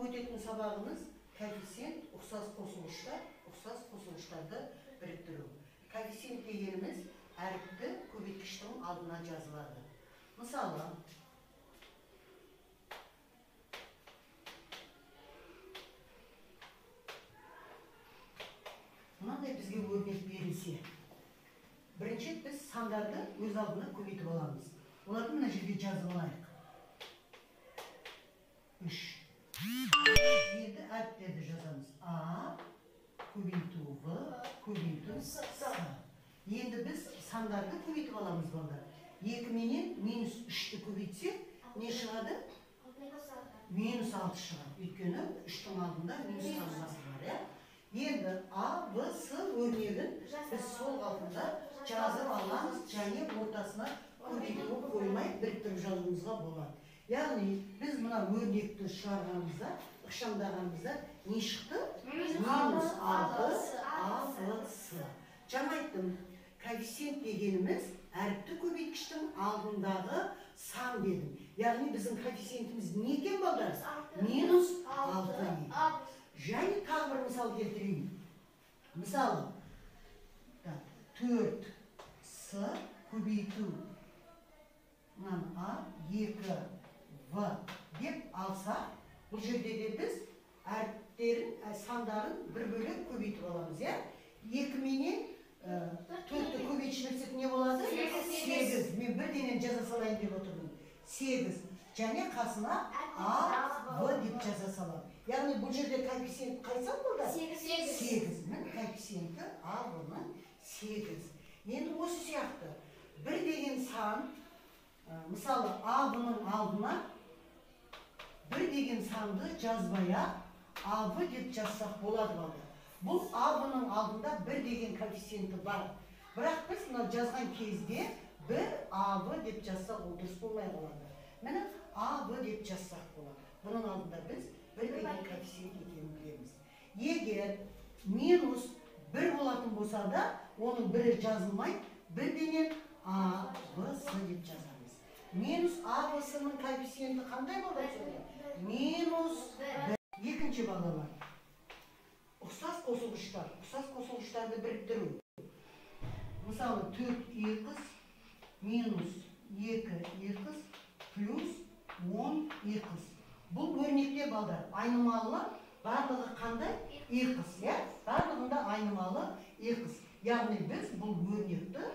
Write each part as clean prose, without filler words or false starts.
Өтетін сабағымыз коэффициент, ұқсас қосылғыштар, ұқсас қосылғыштарды біріктіру. Коэффициент дегеніміз әріпті көбейткіштің алдына жазылады. Мысалы, мынандай бізге өрнек берілсе, бірінші біз сандарды өз алдына көбейтіп аламыз. Оларды мына жерге жазып алайық. 3. Енді әріптерді жазамыз. А көбейту В көбейту С. Енді біз сандарды көбейтіп аламыз балдар. 2 менен минус 3-ті көбейтсек, не шығады? Минус 6 шығады. Өйткені 3-тің алдында минус таңбасы бар, иә? Енді А, В, С өрнегін біз сол қалпында жазып аламыз және ортасына көбейту қоймай біріктіріп жазуымызға болады. Яғни біз мына өрнекті шығарғанымызда, ықшамдағанымызда не шықты? Минус 6 А, В, С. Жаңа айттым, коэффициент дегеніміз әріпті көбейткіштің алдындағы сан дедім. Яғни біздің коэффициентіміз не екен балдар? Минус 6 екен. Және тағы бір мысал келтірейін. Мысалы, 4 С көбейту мынаны А, 2 В деп алсақ, бұл жерде де біз әріптерін, сандарын бір бөлек көбейтіп аламыз, иә? 2 менен 4-ті көбейтіп жіберсек не болады? 8. Мен бірденен жаза салайын деп отырмын. 8. Және қасына А, В деп жаза саламын. Яғни бұл жерде коэффициент қай сан болды? 8. Міне коэффициенті А, В-ның 8. Енді осы сияқты бір деген сан, мысалы, А, В-ның алдына бір деген санды жазбай-ақ А, В деп жазсақ болады балдар. Бұл А, В-ның алдында бір деген коэффициенті бар. Бірақ біз мына жазған кезде бір А, В деп жазсақ ол дұрыс болмай қалады. Міне А, В деп жазсақ болады. Бұның алдында біз бір деген коэффициент екенін білеміз. Егер минус бір болатын болса да, оның бірі жазылмай, бірденен А, В, С деп жазамыз. Минус А, В, С-ның коэффициенті қандай болады сонда? Минус 1. Екінші балалар. Ұқсас қосылғыштар. Ұқсас қосылғыштарды біріктіру. Мысалы, 4 х минус 2 х плюс 10 х. Бұл өрнекте балдар айнымалы барлығы қандай? Х, иә? Барлығында айнымалы х. Яғни біз бұл өрнекті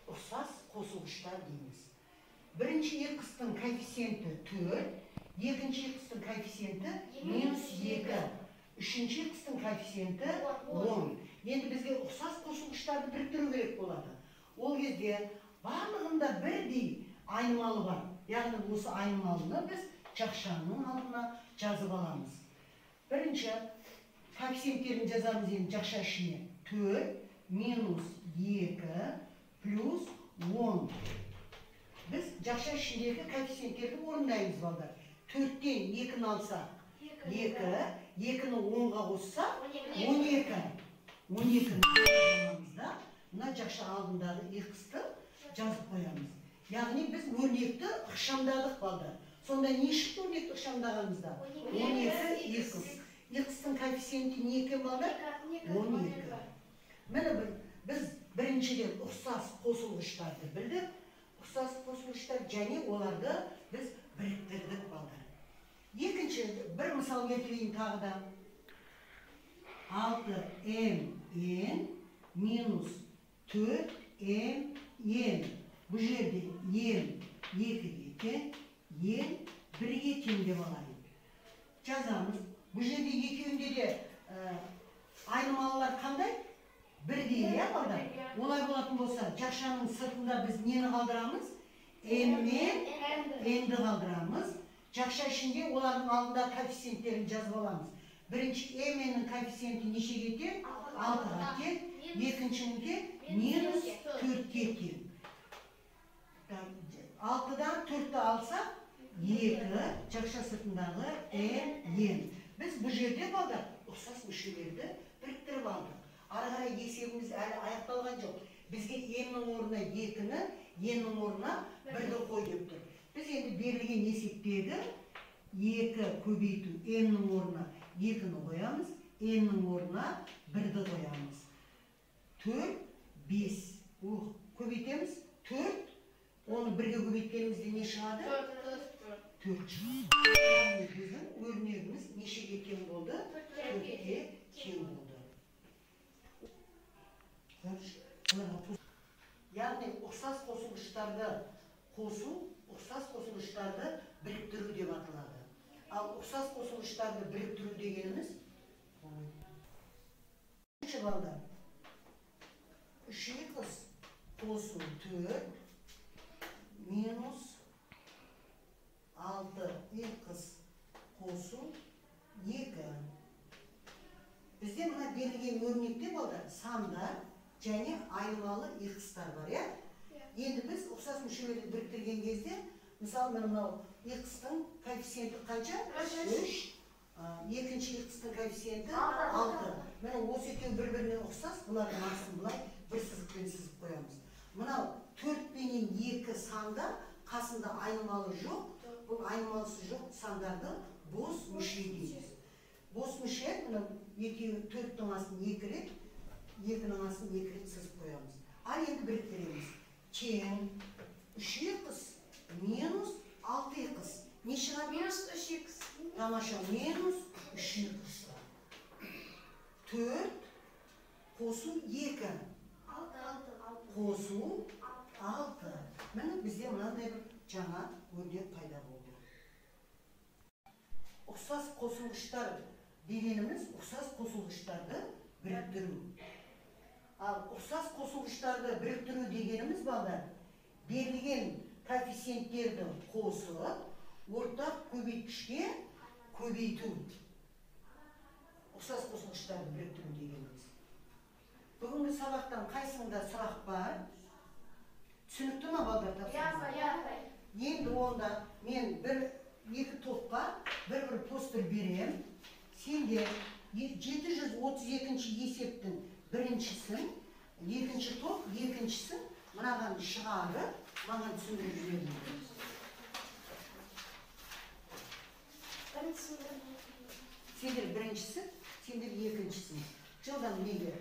ұқсас қосылғыштар дейміз. Бірінші х-тың коэффициенті 4, екінші х-тың коэффициенті минус 2, үшінші х-тың коэффициенті 10. Енді бізге ұқсас қосылғыштарды біріктіру керек болады. Ол кезде барлығында бірдей айнымалы бар. Яғни осы айнымалыны біз жақшаның алдына жазып аламыз. Бірінші коэффициенттерін жазамыз енді жақша ішіне. 4 минус 2 плюс 10. Біз жақша ішіндегі коэффициенттерді орындаймыз балдар. 4-тен 2-ні алсақ, 2, 2-ні 10-ға қоссақ, 12. 12-ні аламыз да, мына жақша алдындағы х-ты жазып қоямыз. Яғни біз өрнекті ықшамдадық балдар. Сонда не шықты өрнекті ықшамдағанымызда? 12 х. Х-тың коэффициенті не екен балдар? 12. Міне біз біріншіден ұқсас қосылғыштарды білдік. Ұқсас қосылғыштар және оларды біз біріктірдік балдар. Екінші бір мысал келтірейін тағы да. 6 М Н минус 4 М Н. Бұл жерде М 2-ге тең, Н 1-ге тең деп алайын. Жазамыз. Бұл жерде екеуінде де айнымалылар қандай? Бірдей, иә балдар? Олай болатын болса, жақшаның сыртында біз нені қалдырамыз? М мен Н-ді қалдырамыз. Жақша ішінде олардың алдында коэффициенттерін жазып аламыз. Бірінші М-нің коэффициенті нешеге тең? 6-ға тең. Екіншінікі минус 4-ке тең. 6-дан 4-ті алсақ, 2 жақша сыртындағы М, Н. Біз бұл жерде балдар ұқсас мүшелерді біріктіріп алдық. Ары қарай есебіміз әлі аяқталған жоқ. Бізге М-нің орнына 2-ні, Н-нің орнына 1-ді қой деп тұр. Біз енді берілген есептегі 2 көбейту n-нің орнына 2-ні қоямыз, n-нің орнына 1-ді қоямыз. 4, 5. Көбейтеміз. 4. Оны 1-ге көбейткенімізде не шығады? 4 шығады. Яғни біздің өрнегіміз нешеге тең болды? 4-ке тең болды. Яғни ұқсас қосылғыштарды қосу, ұқсас қосылғыштарды біріктіру деп аталады. Ал ұқсас қосылғыштарды біріктіру дегеніміз балдар. 3х қосу 4 минус 6х қосу 2. Бізде мына берілген өрнекте балдар сандар және айнымалы х-тар бар, иә? Енді біз ұқсас мүшелерді біріктірген кезде, мысалы мынау х-тың коэффициенті қанша? 3. Екінші х-тың коэффициенті 6. Міне осы екеуі бір-біріне ұқсас, бұлардың астын былай бір сызықпен сызып қоямыз. Мынау 4 пенен 2 санда қасында айнымалы жоқ, бұл айнымалысы жоқ сандарды бос мүше дейміз. Бос мүше, мына екеуі 4-тің астын 2 рет, 2-нің астын 2 рет сызып қоямыз. Ал енді біріктіреміз. Тең 3х минус 6х. Не шығады? Минус 3х. Тамаша, минус 3х шығады. 4 қосу 2. Қосу 6. Міне бізде мынандай бір жаңа өрнек пайда болды. Ұқсас қосылғыштар дегеніміз ұқсас қосылғыштарды біріктіру. Ал ұқсас қосылғыштарды біріктіру дегеніміз балдар, берілген коэффициенттерді қосып, ортақ көбейткішке көбейту. Ұқсас қосылғыштарды біріктіру дегеніміз. Бүгінгі сабақтан қайсыңда сұрақ бар? Түсінікті ма балдар тапсырма? Иә. Енді онда мен екі топқа бір-бір постер берем. Сендер 732-ші есептің біріншісін, екінші топ, екіншісін мынаған шығарып, маған түсіндіріп жіберіңдер. Сендер біріншісі, сендер екіншісін. Жылдам неге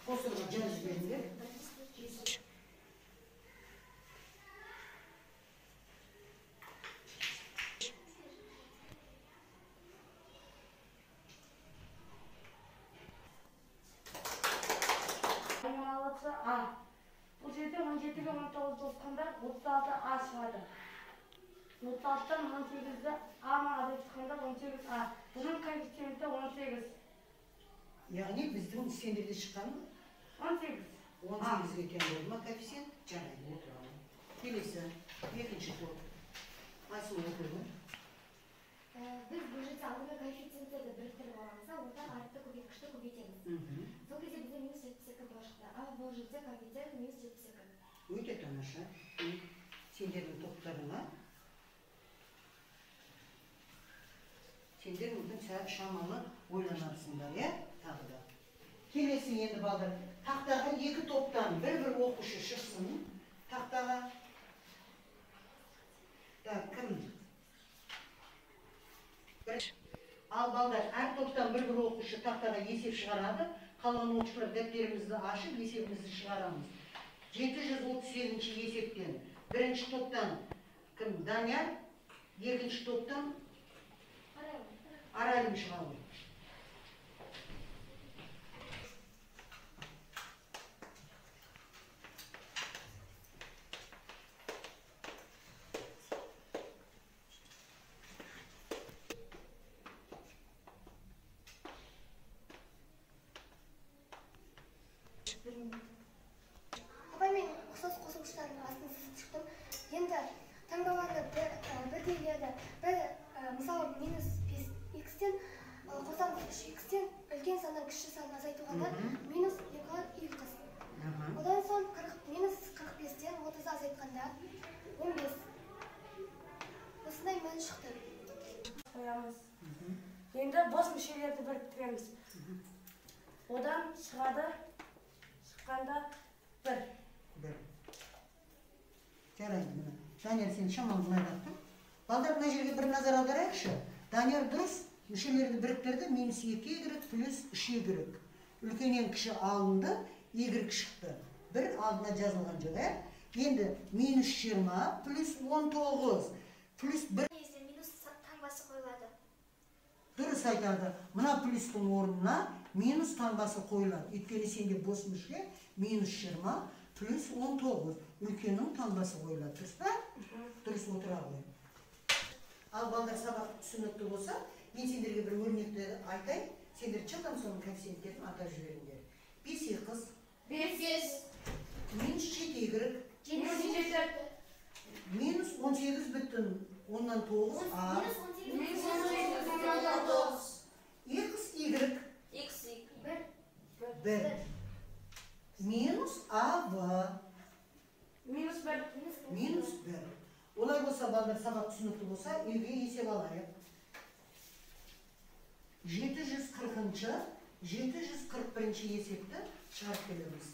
постерға жазып жіберіңдер. А. Бұл жерде 17-ге 19 қосқанда 36А шығады. 36-тан 18-ді А-ны азайтқанда 18А. Бұның коэффициенті 18. Яғни біздің сендерде шыққан 18. 18-ге тең болды ма коэффициент? Жарайды, отырамын. Келесі, екінші топ. Айсұлу отырды. Біз бұл жерде алдыңғы коэффициенттерді біріктіріп аламыз да, ортақ әріпті көбейткішті көбейтеміз. Сол кезде бізде минус 72 болып шықты. Ал бұл жерде коэффициент минус 72. Өте тамаша. Сендердің топтарыңа. Сендер мүмкін шамалы ойланарсыңдар, иә? Тағы да. Келесі енді балдар, тақтаға екі топтан бір-бір оқушы шықсын. Тақтаға. Так, кім? Ал балдар, әр топтан бір-бір оқушы тақтаға есеп шығарады. Қалған оқушылар дәптерімізді ашып, есебімізді шығарамыз. 738-ші есептен бірінші топтан кім? Данияр, екінші топтан Аралым шығады. Апай, мен ұқсас қосылғыштардың астын сызып шықтым. Енді таңбаларды бірдейлерді бір, мысалы, минус 5х-тен қосамыз 3х-тен үлкен саннан кіші санын азайтуғанда минус 2х. Одан соң минус 45-тен 30 азайтқанда 15. Осындай мән шықты. Қоямыз. Енді бос мүшелерді біріктіреміз. Одан шығады, шыққанда 1. 1. Жарайды, міне. Данияр, сен шамалы былайрақ тұр. Балдар, мына жерге бір назар аударайықшы. Данияр дұрыс мүшелерді біріктірді, минус 2 y плюс 3 y. Үлкеннен кіші алынды, y шықты. Бір алдына жазылған жоқ, ә? Енді минус 20 плюс 19 плюс 1. Кезде минус таңбасы қойылады. Дұрыс айтады. Мына плюстың орнына минус таңбасы қойылады. Өйткені сенде бос мүше минус 20 плюс 19. Үлкеннің таңбасы қойылады. Дұрыс па? Дұрыс, отыра ғой. Ал балдар, сабақ түсінікті болса, мен сендерге бір өрнекті айтайын. Сендер жылдам соның коэффициенттерін атап жіберіңдер. 5 х 5. Минус 7 y Минус 7. Минус 18,9 а Минус 18. Минус 18,9. X y X. 1 минус ав Минус 1. Минус 1. Олай болса, балдар, сабақ түсінікті болса, үйге есеп алайық. 740-шы, 741 есепті шығарып келеміз.